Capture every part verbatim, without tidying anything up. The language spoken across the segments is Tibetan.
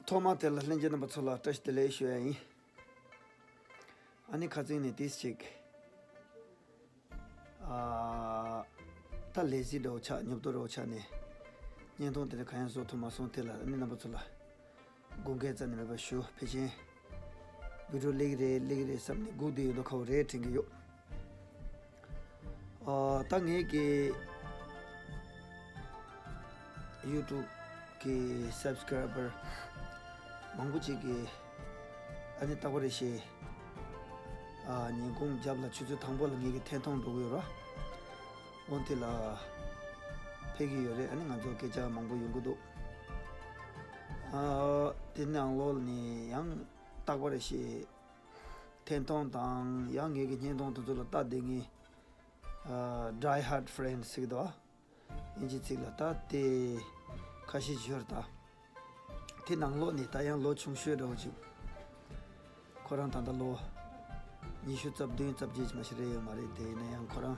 ཐོག་མ་དེ་ལ་ལྷན་རྒྱས་རྣམ་པ་ཚོ་ལ་བཀྲ་ཤིས་བདེ་ལེགས་ཞུ་ཡ་ཡིན། ཨ་ནི་ཁ་སང་ནས་ཏིས་ཅིག་ཨ། ད་ལས་གཞི་འདྲ་བོ་ཆགས། ཉོབ་ཏོ་འདྲ་བོ་ཆགས་ནས་བརྙན་ཐུང་དེ་འདྲ་གང་ཡང་བཟོ་ཐུབ་མ་སོང་། དེ་ལ་ཨ་ནི་རྣམ་པ་ཚོ་ལ་དགོངས་འགལ་རྩ་ནས་མེད་པ་ཞུ། ཕལ་ཆེར་བི་ཌིའོ་སླེབས་ཀྱི་རེད་སླེབས་ཀྱི་རེད་བསམ་ནས་སྒུག་བསྡད་ཡོད་མདོག་ཁ་པོ་རེད་དྲན་གྱི་ཡོད། ཨ། ད་ངེད་ཀྱི་ཡུ་ཊུབ་ཀྱི་སབ་སི་ཀ་རའི་བར་མང་པོ་ཅིག་གིས་ཨ་ནི་རྟག་པར་རེ་བཞིན་ཨ། ཉིན་གུང་རྒྱབ་ལ་ཆུ་ཚོད་དང་པོ་ལ་ངེད་ཀྱི་འཐེན་ཐོང་འགྲོ་གི་ཡོད་ར། འོ་དེ་ལ་ཕེབས་ཀྱི་ཡོད་རེད། ཨ་ནི་ང་ཚོ་སྐད་ཆ་མང་པོ་ཡོང་གི་འདུག་ཨ། དེ་ནང་ལོགས་ནས་ཡང་རྟག་པར་རེ་བཞིན་འཐེན་ཐོང་དང་ཡང་ངེད་ཀྱི་བརྙན་ཐུང་དེ་ཚོ་ལ་ལྟ་བསྡད་མཁན། ཨ། ཌའི་ཧར་ཌི་ཕེན་ཟེར་གྱི་འདུག་ཨ། དབྱིན་ཇི་ཚིག་ལ། ད་དེ་ཁ་ཤས་ཡོད་རེད་ད། དེ་ནང་ལོགས་ནས་ད་ཡང་ལོ་ཆུང་ཤོས་འདྲ་བོ་ཅིག་ཁོ་རང་ད་ལྟ་ལོ་ཉི་ཤུ་རྩ་བདུན་རྩ་བརྒྱད་ཅིག་མ་ཞིག་རེད་ཡོད་མ་རེད། དེ་ཡིན་ན་ཡང་ཁོ་རང་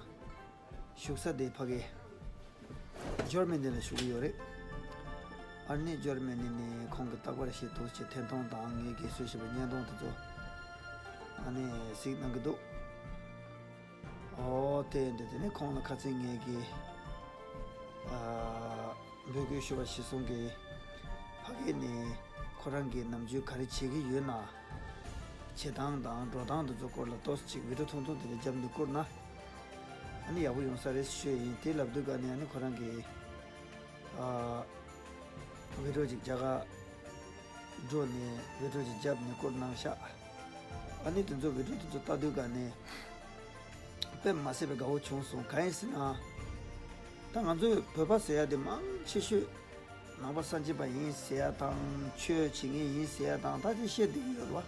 བཞུགས་ས་དེ་ཕ་གི་འཇར་མ་ནི་ལ་བཞུགས་ཀྱི་ཡོད་རེད། ཨ་ནི་འཇར་མ་ནི་ནས་ཁོང་གིས་རྟག་པར་ཞིག་ཐུགས་རྗེ་ཆེ་འཐེན་ཐོང་དང་ངེད་ཀྱིས་བཟོས་བཞིན་པའི་བརྙན་ཐུང་དེ་ཚོ་ཨ་ནི་གཟིགས་གནང་གི་འདུག་ཨོ་དེ་འདི་དེ་ནས་ཁོང་ལ་ཁ་སང་ངེད་ཀྱིས་ཨ། འབོད་སྐུལ་ཞུ་བ་གཞིར་བཟུང་གིས་ཕ་གི་ནས་ཁོ་རང་གིས་ནམ་རྒྱུན་ག་རེ་བྱེད་ཀྱི་ཡོད་ན། བྱེད་སྟངས་དང་འགྲོ་སྟངས་དེ་ཚོ་སྐོར་ལ་ཏོག་ཙམ་ཅིག་བི་ཌིའོ་ཐུང་ཐུང་དེ་འདྲ་བརྒྱབ་ནས་བསྐུར་ན་ཨ་ནི་ཡག་པོ་ཡོང་ས་རེད་ཞུས་ཡིན། དེ་ལབ་དུས་ག་ནས་ཨ་ནི་ཁོ་རང་གིས་ཨ། བི་ཌིའོ་ཅིག་རྒྱ་གར་འགྲོ་ནས་བི་ཌིའོ་ཅིག་བརྒྱབ་ནས་བསྐུར་གནང་ཤག་ཨ་ནི་དེ་ཚོ་བི་ཌིའོ་དེ་ཚོ་ལྟ་དུས་ག་ནས་དཔེ་མ་སྲིད་པའི་དགའ་བོ་བྱུང་སོང་། གང་ཡིན་ཟེར་ན། ད་ང་ཚོའི་བོད་པ་ཟེར་ཡ་དེ་མང་ཆེ་ཤོས་ནང་པ་སངས་རྒྱས་པ་ཡིན་ཟེར་ཡ་དང་ཆོས་བྱེད་མཁན་ཡིན་ཟེར་ཡ་དང་ད་དེ་བཤད་བསྡད་ཀྱི་ཡོད་རེད་བ།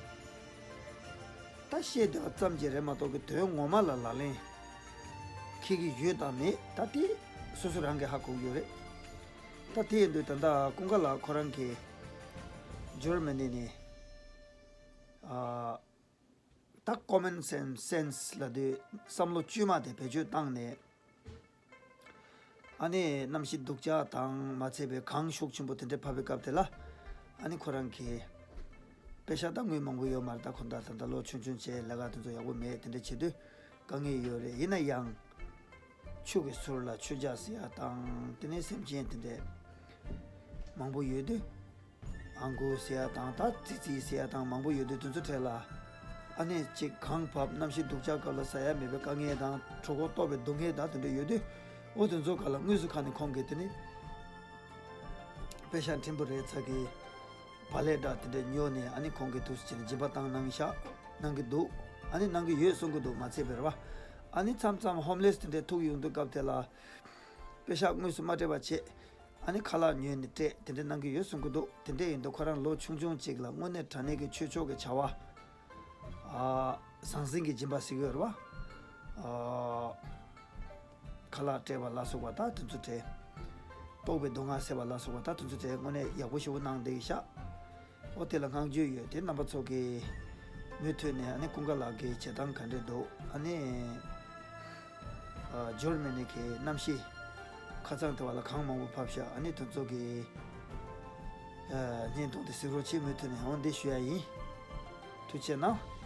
ད་བཤད་བསྡད་པ་ཙམ་གྱིས་རེད་མ་གཏོགས་ཀྱི་དོན་ངོ་མ་ལ་ལག་ལེན་འཁེལ་གྱི་ཡོད་དང་མེད་ད་དེ་སོ་སོ་རང་གིས་ཧ་གོ་གི་ཡོད་རེད། ད་དེ་ཡིན་དུས་ད་ལྟ་ཀུན་དགའ་ལགས་ཁོ་རང་གིས་འཇར་མ་ནི་ནས་ཨ། ད་ཀོ་མན་སེན་སེན་སི་ལབ་དུས་བསམ་བློ་བཅོས་མ་དེ་བེད་སྤྱོད་བཏང་ནས། ཨ་ནི་གནམ་གཤིས་སྡུག་ཅག་དང་མ་ཚད་པའི་གངས་ཤུགས་ཆེན་པོ་དེ་འདྲ་བབས་པའི་སྐབས་དེ་ལ། ཨ་ནི་ཁོ་རང་གིས་པེ་ཤག་ད་དངུལ་མང་པོ་ཡོད་མ་རེད། ད་ཁོ་ད་ད་ད་ལོ་ཆུང་ཆུང་བྱས་ལས་ཀ་དེ་ཚོ་ཡག་པོ་མེད། དེ་འདྲ་བྱེད་དུས་དཀའ་ངལ་ཡོད་རེད། ཡིན་ན་ཡང་ཆུ་གི་ཟུར་ལ་ཆུ་འཇག་ཟེར་ཡ་དང་དེ་ནས་སེམས་ཅན་དེ་འདྲ་མང་པོ་ཡོད་དུས། ཨང་གུ་ཟེར་ཡ་དང་ད་ཙི་ཙི་ཟེར་ཡ་དང་མང་པོ་ཡོད་དུས་དེ་ཚོ་གྲས་ལ། ཨ་ནི་གཅིག་གངས་བབས་གནམ་གཤིས་སྡུག་ཅག་སྐབས་ལ་ཟ་ཡ་མེད་པའི་དཀའ་ངལ་དང་གྲོད་ཁོག་ལྟོགས་པའི་སྡུག་བསྔལ་དང་དེ་འདྲ་ཡོད་དུས། འོ་དེ་ཚོ་སྒང་ལ་དངོས་སུ་ཁ་ནས་ཁོང་གིས་དེ་ནི་པེ་ཤག་ཕྲན་བུ་རེ་ཙམ་གྱི་བག་ལེབ་འདྲ་དེ་འདྲ་ཉོས་ནས་ཨ་ནི་ཁོང་གིས་དུས་སུ་བྱས་ནས་སྦྱིན་པ་བཏང་གནང་ཤག་གནང་གི་འདུག་ཨ་ནི་གནང་གི་ཡོད་གསུང་གི་འདུག་མ་ཚད་པར་བ། ཨ་ནི་མཚམས་མཚམས་ཧོམ་ལེ་སི་དེ་འདྲ་ཐུག་ཡོང་དུས་སྐབས་དེ་ལ་པེ་ཤག་དངོས་སུ་མ་སྤྲད་པ་བྱས། ཨ་ནི་ཁ་ལག་ཉོས་ནས་སྤྲད་དེ་འདྲ་གནང་གི་ཡོད་གསུང་གི་འདུག་དེ་འདྲ་ཡིན་དུས་ཁོ་རང་ལོ་ཆུང་ཆུང་ཅིག་ལ་དངོས་གནས་དྲང་གནས་ཀྱི་ཆོས་ཕྱོགས་ཀྱི་བྱ་བ། ཨ། ཟང་ཟིང་གི་སྦྱིན་པ་ཟེར་གྱི་ཡོད་རེད་བ། ཨ། ཁ་ལག་སྤྲད་པ་ལ་སོགས་པ་ད་དེ་ཚོ་སྤྲད། ལྟོགས་པའི་སྡུག་བསྔལ་སེལ་བ་ལ་སོགས་པ་ད་དེ་ཚོ་སྤྲད་དངོས་གནས་ཡག་པོ་ཞེ་པོ་གནང་བསྡད་ཀྱི་ཤག་འོ་དེ་ལ་བསྔགས་བརྗོད་ཡོད་དེ་རྣམ་པ་ཚོ་གིས་མུ་མཐུད་ནས་ཨ་ནི་ཀུན་དགའ་ལགས་ཀྱི་བྱེད་སྟངས་ག་འདྲས་འདུག་ཨ་ནི། ཨ། འཇར་མ་ནི་གི་གནམ་གཤིས་ཁ་ཚང་དེ་བ་ལ་གངས་མང་པོ་བབས་ཤག་ཨ་ནི་དེ་ཚོ་གི་ཨ། བརྙན་ཐུང་དེ་གཟིགས་རོགས་བྱེད། མུ་མཐུད་ནས་འོ་འདི་ཞུ་ཡ་ཡིན། ཐུགས་རྗེ་གནང་།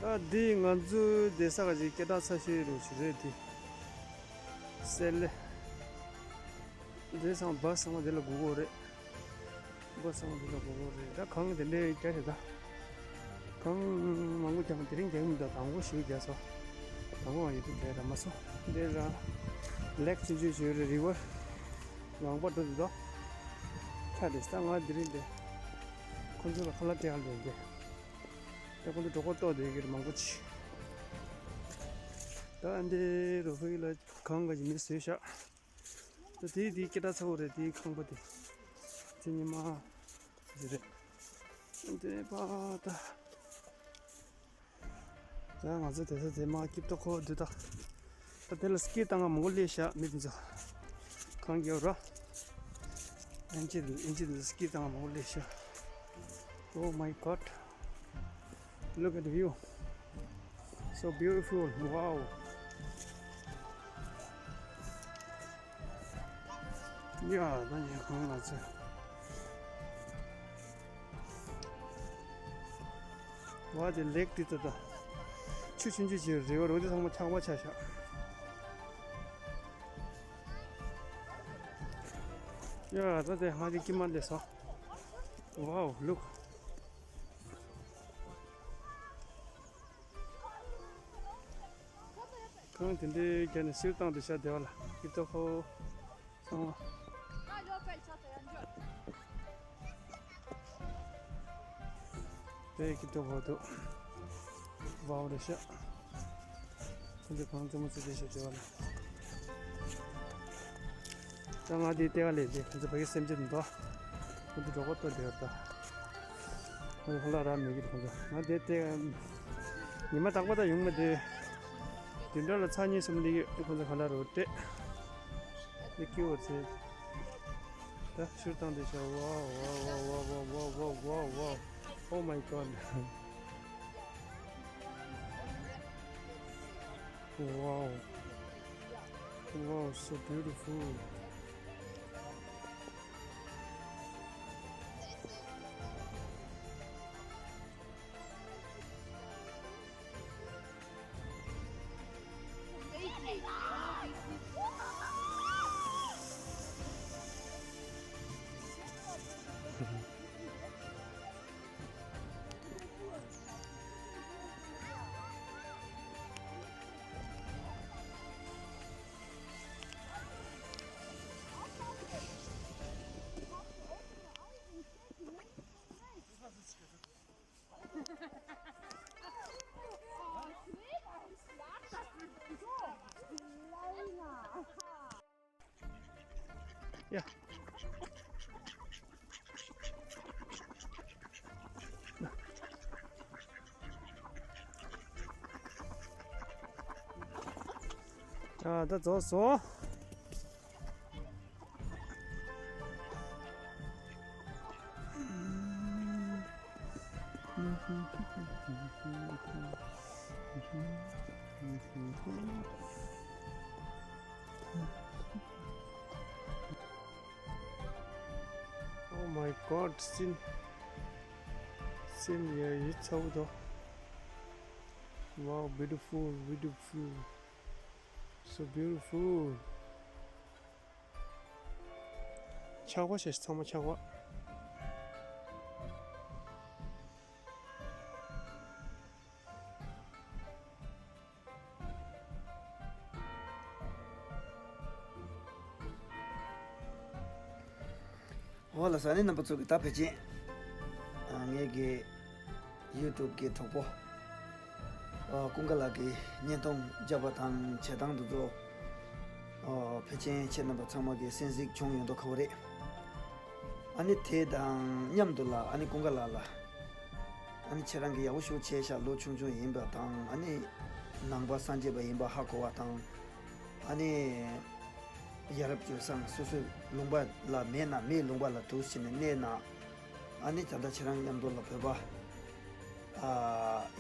ད་འདི་ང་ཚོའི་བསྡད་ས་ག་ཅིག་སྐད་གྲགས་ཚ་ཤོས་རུ་ཞིག་རེད་འདི། སེ་ལེ། འདི་ཚང་བ་ཚང་མ་འདི་ལ་སྒུག་གོ་རེད། བ་ཚང་མ་འདི་ལ་སྒུག་གོ་རེད། ད་གངས་དེ་འདྲའི་རྒྱ་རེད་ད། གངས་མང་པོ་རྒྱབ་དེ་རིང་རྒྱབ་མི་འདུག་དང་པོ་ཞིག་རྒྱབ་སོང་། དང་པོའང་ཡོད་དུས་རྒྱབ་ར་མ་སོང་། འདི་ར་ལེག་ཆུང་ཆུང་ཞིག་ཡོད་རེད། རི་ཝར་ངང་པ་འགྲོ་འདུག་དོ། ཁ་དེ་ས་ང་དེ་རིང་དེ་ཁོང་ཚོ་ལ་ཁ་ལག་སྤྲད་ཡག་འདོད་གི། ད་ཁོང་ཚོ་གྲོད་ཁོག་ལྟོགས་བསྡད་ཀྱི་རེད་མང་པོ་ཅིག་ད་འདི་རུ་ཧུའི་ལ་གངས་ག་ཅིག་མི་བཟོས་ཤག་ད་དེའི་དེའི་སྐད་གྲགས་ཚ་པོ་རེད། དེའི་ཁང་པ་དེ་དེ་ཉི་མ་དེ་རེད། དེ་པ་ད་ད་ང་ཚོ་དེ་ས་དེ་མ་སྐྱིད་ཏོག་ཁོ་དུ་ད། ད་དེ་ལ་སྐྱིད་ཏང་ང་མང་པོ་སླེབས་ཤག་མི་དེ་ཚོ་གང་རྒྱབ་ར། ཨིན་ཇི་ཨིན་ཇི་ནས་སྐད་བཏང་མང་པོ་སླེབས་ཤག Oh my God. Look at the view. So beautiful. Wow. ཡ་ད་ཉལ་ཁང་ལ་ཚེ། ཝ་དེ་ལེག་དེ་ད་ད། ཆུ་ཆུང་ཆུང་ཆུ་རེ་བ་རོ་དེ་ཚང་མ་ཆག་པ་ཆག་ཤག་ཡ་ད་དེ་ཧ་དེ་ཀི་མ་དེ་སོ། Wow, look. ཁང་དེ་འདྲའི་རྒྱ་ནས་སིལ་བཏང་དུ་ཤ་བདེ་བ་ལ་ཀི་ཏོ་ཁོ་སོང་བ། དེ་ཀི་ཏོ་ཁོ་དུ་བའོ་རེ་ཤ། ཁོང་ཚོ་ཁང་རྩེ་མོ་རྩེ་དེ་ཤ་བདེ་བ་ལ། ད་ང་དེའི་ལྟེ་བ་ལས་དེ་ཁོང་ཚོ་ཕ་གི་སེམས་ཅན་འདུག་ཁོང་ཚོ་འབྲོག་པ་ལྟོས་བསྡད་ཡོད་ད། ཁོང་ཚོ་ཧ་ལ་ར་མེད་ཀི་ཁོང་ཚོ་ང་དེ་ལྟེ་ཉི་མ་དག་པ་ད་ཡོང་མ་དེ། དེ་འདྲ་ལ་ཚ་ཉེ་སུམ་ལི་ཡོད་ཁོང་ཚོ་ཧ་ལ་རོ་ཏེ། ལི་ཀི་འོ་ཚེ། ད་ཤུར་བཏང་དེ་ཤ། Wow, wow, wow, wow, wow, wow, wow, wow, wow. Oh my God. Wow. Wow, so beautiful. ཡ། ད་ད་རྫོགས་སོང་། Oh my God, སྲིན། སྲིན་ཡ་ཡི་ཚ་བོ་དོ། Wow, beautiful, beautiful. So beautiful. ཆག་པ་ཞེས་ཚང་མ་ཆག་པ། འོ་ལགས་སོ། ཨ་ནི་རྣམ་པ་ཚོ་གི་ད་ཕལ་ཆེར་ངེད་ཀྱི་ཡུ་ཊུབ་ཀྱི་གྲོགས་པོ་ཨ་ཀུན་དགའ་ལགས་ཀྱི་བརྙན་ཐུང་བརྒྱབ་པ་དང་བྱེད་སྟངས་འདི་ཚོ་ཨ་ཕལ་ཆེར་ཁྱེད་རྣམ་པ་ཚང་མ་གི་གསན་གཟིགས་བྱུང་ཡོད་མདོག་ཁ་པོ་རེད། ཨ་ནི་དེ་དང་མཉམ་དུ་ལ་ཨ་ནི་ཀུན་དགའ་ལགས་ལ་ཨ་ནི་ཁྱེད་རང་གི་ཡག་པོ་ཞེ་པོ་བྱས་ཤག་ལོ་ཆུང་ཆུང་ཡིན་པ་དང་ཨ་ནི་ནང་པ་སངས་རྒྱས་པ་ཡིན་པ་ཧ་གོ་བ་དང་ཨ་ནི་ཡ་རབས་སྤྱོད་བཟང་སོ་སོའི་ལུང་པ་ལ་མེད་ན་མིའི་ལུང་པ་ལ་འདུག་ཕྱིན་ནས་གནས་ན། ཨ་ནི་ད་ལྟ་ཁྱེད་རང་མཉམ་དུ་ལ་བོད་པ་ཨ་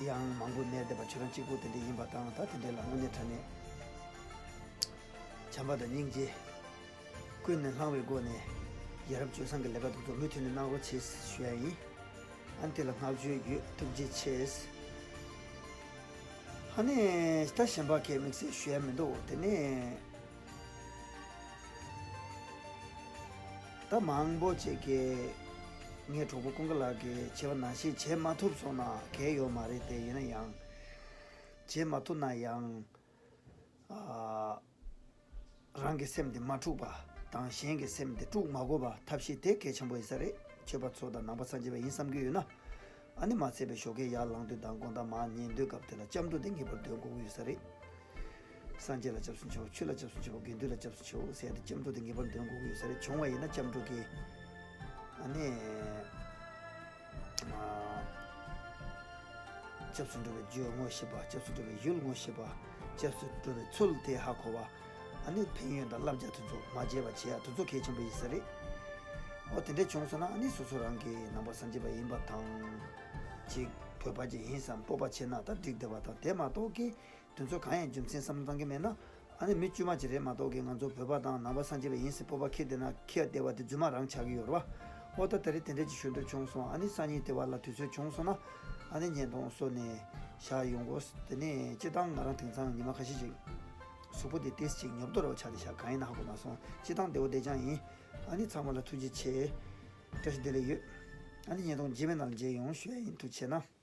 ཡང་མང་པོ་མེད་བསྡད་པ་ཁྱེད་རང་གཅིག་པུ་དེ་འདྲ་ཡིན་པ་དང་ད་དེ་འདྲ་ལ་དངོས་གནས་དྲང་གནས་བྱམས་པ་དང་སྙིང་རྗེ་ཀུན་ནས་བསླངས་པའི་སྒོ་ནས་ཡ་རབས་སྤྱོད་བཟང་གི་ལས་ཀ་དེ་ཚོ་མུ་མཐུད་ནས་གནང་རོགས་བྱེད་ཞུ་ཡ་ཡིན། ཨ་ནི་དེ་ལ་བསྔགས་བརྗོད་ཡོད། ཐུགས་རྗེ་ཆེ། ཨ་ནི་ད་གཞན་པ་གའི་དམིགས་བསལ་ཞུ་ཡ་མི་འདུག་དེ་ནས་ད་མང་པོ་ཅིག་གིས་ངའི་གྲོགས་པོ་ཀུན་དགའ་ལགས་ཀྱིས་བྱས་པ་ནང་བཞིན་བྱེད་མ་ཐུབ་སོང་ན་གལ་ཡོད་མ་རེད་དེ། ཡིན་ན་ཡང་བྱེད་མ་ཐུབ་ན་ཡང་ཨ་རང་གི་སེམས་དེ་མ་འཁྲུགས་པ་དང་གཞན་གྱི་སེམས་དེ་དཀྲུག་མ་དགོས་པ་ཐབས་ཤེས་དེ་གལ་ཆེན་པོ་ཡིན་ས་རེད། ཆོས་པ་ཚོ་དང་ནང་པ་སངས་རྒྱས་པ་ཡིན་བསམ་གྱི་ཡོད་ན། ཨ་ནི་མ་ཚད་པའི་ཞོགས་ཀས་ཡར་ལངས་དུས་དང་དགོང་དག་མར་ཉལ་དུས་སྐབས་དེ་ལ་སྐྱབས་འགྲོ་དེ་ངེས་པར་འདོན་དགོས་ཀྱི་ཡོད་ས་རེད། སངས་རྒྱས་ལ་སྐྱབས་སུ་མཆིའོ། ཆོས་ལ་སྐྱབས་སུ་མཆིའོ། དགེ་འདུན་ལ་སྐྱབས་སུ་མཆིའོ་ཟེར་ཏེ་སྐྱབས་འགྲོ་དེ་ངེས་པར་འདོན་དགོས་ཀྱི་ཡོད་ས་རེད། བྱུང་བ་ཡིན་ན་སྐྱབས་འགྲོ་གི་ཨ་ནི་ཨ་སྐྱབས་སུ་འགྲོ་བའི་རྒྱུ་ངོ་ཤེས་པ། སྐྱབས་སུ་འགྲོ་བའི་ཡུལ་ངོ་ཤེས་པ། སྐྱབས་སུ་འགྲོ་བའི་ཚུལ་དེ་ཧ་གོ་བ། ཨ་ནི་ཕན་ཡོན་དང་བསླབ་བྱ་དེ་ཚོ་མ་བརྗེད་པ་བྱེད་ཡ་དེ་ཚོ་གལ་ཆེན་པོ་ཡིན་ས་རེད། ཨོ་དེ་འདྲས་བྱུང་སོང་ན་ཨ་ནི་སོ་སོ་རང་གི་ནང་པ་སངས་རྒྱས་པ་ཡིན་པ་དང་། ཅིག་བོད་པ་ཅིག་ཡིན་བསམ་སྤོབས་པ་བྱས་ན་ད་འགྲིག་བསྡད་པ་དང་། དེ་མ་གཏོགས་ཀྱི་དུས་ཚོད་གང་ཡང་རྒྱུ་མཚན་བསམ་བློ་བཏང་གི་མེད་ན། ཨ་ནི་མི་དཀྱུས་མ་ཅིག་རེད་མ་གཏོགས་ཀྱི་ང་ཚོ་བོད་པ་དང་ནང་པ་སངས་རྒྱས་པ་ཡིན་ཟེར་སྤོབས་པ་འཁྱེར་བསྡད་ན་འཁྱེར་བསྡད་པ་དེ་རྫུན་མ་རང་ཆགས་ཀྱི་ཡོད་རེད་བ། ཨོ་ད་དེ་རིང་དེ་འདྲས་ཅིག་ཞུ་འདོད་བྱུང་སོང་། ཨ་ནི་སང་ཉིན་དེ་བར་ལ་དུས་ཚོད་བྱུང་སོང་ན་ཨ་ནི་བརྙན་ཐུང་བཟོས་ནས་བཞག་ཡོང་དགོས། དེ་ནས་སྤྱིར་བཏང་ང་རང་དེང་སང་ཉི་མ་ཁ་ཤས་ཤིག་གཟུགས་པོ་དེ་ཏོག་ཙམ་ཅིག་ཉོབ་ཏོ་རེ་བ་ཆགས་ནས་བཞག་གང་ཡིན་ན་ཧ་གོ་མ་སོང་། སྤྱིར་བཏང་བདེ་བོ་བདེ་རྐྱང་ཡིན། ཨ་ནི་ཚང་མ་ལ་ཐུགས་རྗེ་ཆེ། བཀྲ་ཤིས་བདེ་ལེགས་ཡོད། ཨ་ནི་བརྙན་ཐུང་རྗེས་མའི་ནང་ལ་མཇལ་ཡོང་ཞུ་ཡ་ཡིན། ཐུགས་རྗེ་ཆེ་གནང་།